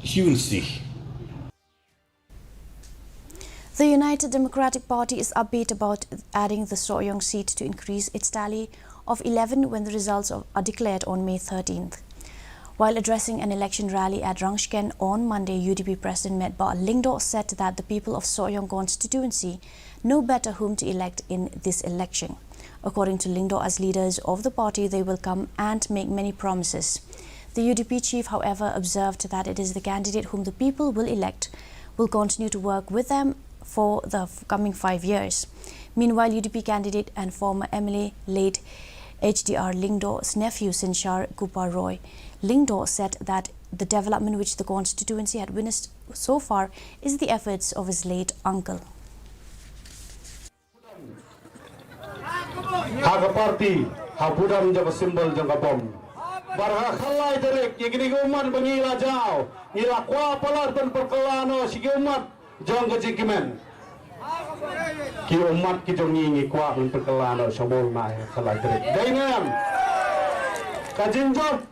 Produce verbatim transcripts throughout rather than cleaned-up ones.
Constituency. The United Democratic Party is upbeat about adding the Sohiong seat to increase its tally of eleven when the results of, are declared on May thirteenth. While addressing an election rally at Rangshken on Monday, U D P President Metbah Lyngdoh said that the people of Sohiong constituency know better whom to elect in this election. According to Lyngdoh, as leaders of the party, they will come and make many promises. The U D P chief, however, observed that it is the candidate whom the people will elect will continue to work with them for the coming five years. Meanwhile, U D P candidate and former M L A late H D R Lyngdoh's nephew Synshar Kupa Roy Lyngdoh said that the development which the constituency had witnessed so far is the efforts of his late uncle. Ha ka party, ha budam jong ka symbol jong ka bom. Bad ha ka khatlai tarik, ïa kine ki ummat ba ngi la jaw, ngi la kwah palat ban pyrkhat noh sha ki ummat jong ka jingkmen. Ki ummat ki jong ngi ngi kwah ban pyrkhat noh sha bol na ha ka khatlai tarik. Dei ne em? Ka jingjop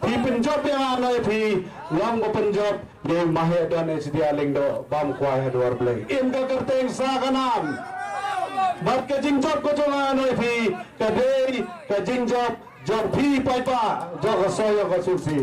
Phi pynjop ïa nga noh ïa phi, long ba pynjop ïa i Maheh Don H D R Lyngdoh bam kwai ha dwar Blei. Im ka kyrteng sa ka nam. Bad ka jingjop ka jong nga noh ïa phi, ka dei ka jingjop jong phi paidbah jong ka Sohiong ka Susi.